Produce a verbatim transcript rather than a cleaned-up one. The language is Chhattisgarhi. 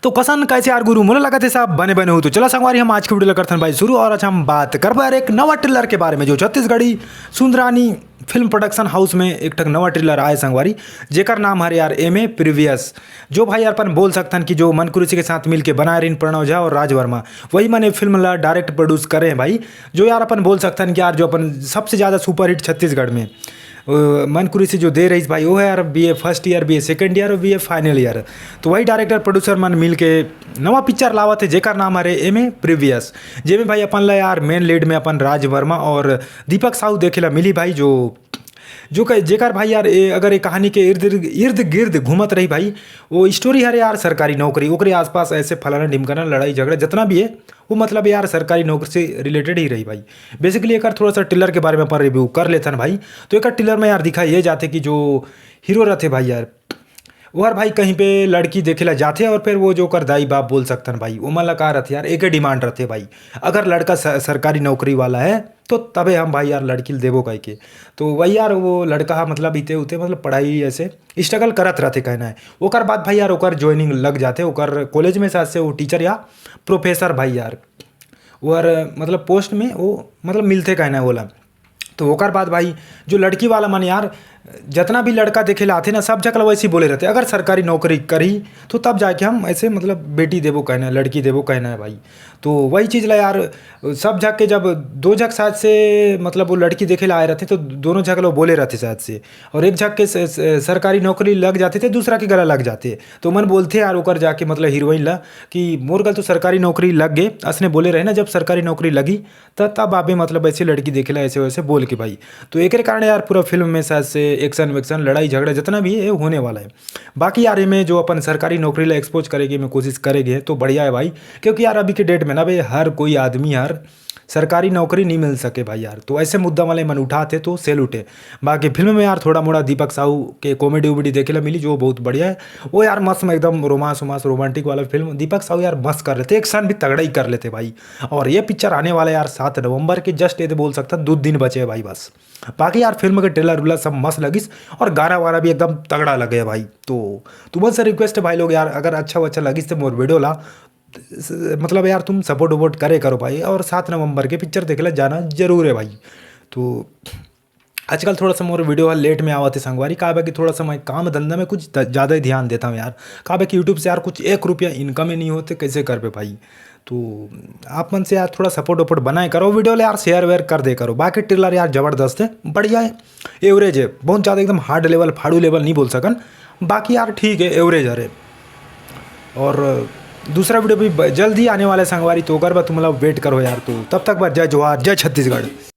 तो कसन कैसे यार गुरु, मोला लगत हे सब बने बने हो। तो चला संगवारी, हम आज की वीडियो ला करथन भाई शुरू, और आज हम बात करबो यार एक नवा ट्रेलर के बारे में, जो Chhattisgarhi Sundarani film production house में एक ठक नवा ट्रेलर आए संगवारी, जेकर नाम हरे यार एम ए प्रीवियस। जो भाई यार अपन बोल सकथन कि जो मन कुरैशी के साथ मिलके बनाए रहिन प्रणव झा और राज वर्मा, वही मन ये फिल्म ला डायरेक्ट प्रोड्यूस करे हैं भाई। जो यार अपन बोल सकथन कि यार जो अपन सबसे ज़्यादा सुपरहिट छत्तीसगढ़ में अ, मन कुरैशी जो दे रहिस भाई, वो है यार बी ए फर्स्ट ईयर, बी ए सेकेंड ईयर और बी ए फाइनल ईयर। तो वही डायरेक्टर प्रोड्यूसर मन मिल के नवा पिक्चर लावत हे, जेकर नाम हरे एम ए प्रीवियस, जेमे भाई अपन ला यार मेन लीड में अपन राज वर्मा और दीपक साहू देखे ला मिली भाई। जो जो क-, जेकर भाई यार ए, अगर ये कहानी के इर्द इर्द गिर्द घूमत रही भाई, वो स्टोरी हरे यार सरकारी नौकरी, ओकरे आसपास ऐसे फलाना ढिमकाना लड़ाई झगड़ा जितना भी है, वो मतलब यार सरकारी नौकरी से रिलेटेड ही रही भाई। बेसिकली एकर थोड़ा सा ट्रेलर के बारे में अपन रिव्यू कर लेथन भाई। तो एकर ट्रेलर में यार दिखाई ये जाथे कि जो हीरो रहथे भाई यार, वो हर भाई कहीं पे लड़की देखे ला जाथे और फिर वो जो ओकर दाई बाप बोल सकथन भाई, ओमन ला का रहथे यार, एके डिमांड रहथे भाई, अगर लड़का स-, सरकारी नौकरी वाला है तो तबे हम भाई यार लड़की ल देबो कह के। तो वही यार वो लड़का हा मतलब इते उते मतलब पढ़ाई ऐसे स्ट्रगल करत रहथे कहना है। ओकर बाद भाई यार ओकर ज्वाइनिंग लग जाथे ओकर कॉलेज में, शायद से वो टीचर या प्रोफेसर भाई यार, ओकर मतलब पोस्ट में वो मतलब मिलथे कहना है ओला। तो ओकर बाद भाई जो लड़की वाला मन यार, जितना भी लड़का देखे ला आथे ना, सब झक ला वैसे ही बोले रहथे, अगर सरकारी नौकरी करही तो तब जाके हम ऐसे मतलब बेटी देबो कहना है, लड़की देबो कहना है भाई। तो वही चीज़ ला यार सब झक के, जब दो झक शायद से मतलब वो लड़की देखे ला आए रहथे तो दोनों झक ला वो बोले रहथे शायद से, और एक झक के स-, स-, सरकारी नौकरी लग जाथे तो दूसरा के गला लग जाथे। तो मन बोलथे यार ओकर जाके मतलब हीरोइन ला कि मोर गल तो सरकारी नौकरी लग गे, असने बोले रहे ना, जब सरकारी नौकरी लगी त तब आबे मतलब ऐसे लड़की देखे ला ऐसे वैसे बोल के भाई। तो एकरे कारण यार पूरा फिल्म में शायद से एक्शन वैक्शन, लड़ाई झगड़ा जितना भी है होने वाला है। बाकी यार एमे जो अपन सरकारी नौकरी ला एक्सपोज करे के में कोशिश करे गे तो बढ़िया है भाई, क्योंकि यार अभी के डेट में ना बे हर कोई आदमी यार सरकारी नौकरी नहीं मिल सके भाई यार। तो ऐसे मुद्दा वाले मन उठाथे तो सैल्यूट है। बाकी फिल्म में यार थोड़ा मोड़ा दीपक साहू के कॉमेडी उमेडी देखे ला मिली, जो बहुत बढ़िया है। वो यार मस्त में एकदम रोमांस वोमांस, रोमांटिक वाला फिल्म दीपक साहू यार मस्त कर लेथे, एक्शन भी तगड़ा ही कर लेथे भाई। और ये पिक्चर आने वाला है यार सात नवंबर के, जस्ट ये तो बोल सकता दो दिन बचे है भाई बस। बाकी यार फिल्म के ट्रेलर उलर सब मस्त लगिस और गाना वाना भी एकदम तगड़ा लगे है भाई। तो तुमन से रिक्वेस्ट है भाई लोग यार, अगर अच्छा वच्चा लगिस तो मोर वीडियो ला स-, मतलब यार तुम सपोर्ट वपोर्ट करे करो भाई, और सात नवंबर के पिक्चर देखे ला जाना जरूर है भाई। तो आजकल थोड़ा सा मोर वीडियो ह लेट में आवत है संगवारी, काबर कि थोड़ा सा मैं काम धंधा में कुछ द-, ज़्यादा ही ध्यान देता हूँ यार। काबर कि यूट्यूब से यार कुछ एक रुपया इनकम ही नहीं होते, कैसे करबे भाई? तो आप मन से यार थोड़ा सपोर्ट वपोर्ट बनाए करो, वीडियो ला यार शेयर वेयर कर दे करो। बाकी ट्रेलर यार ज़बरदस्त है, बढ़िया है, एवरेज है, बहुत ज़्यादा एकदम हार्ड लेवल, फाड़ू लेवल नहीं बोल सकन, बाकी यार ठीक है, एवरेज हरे। और दूसरा वीडियो भी ब-, जल्द ही आने वाला है संगवारी, तो ओकर बर तुम लोग वेट करो यार। तो तब तक बर जय जोहार, जय छत्तीसगढ़।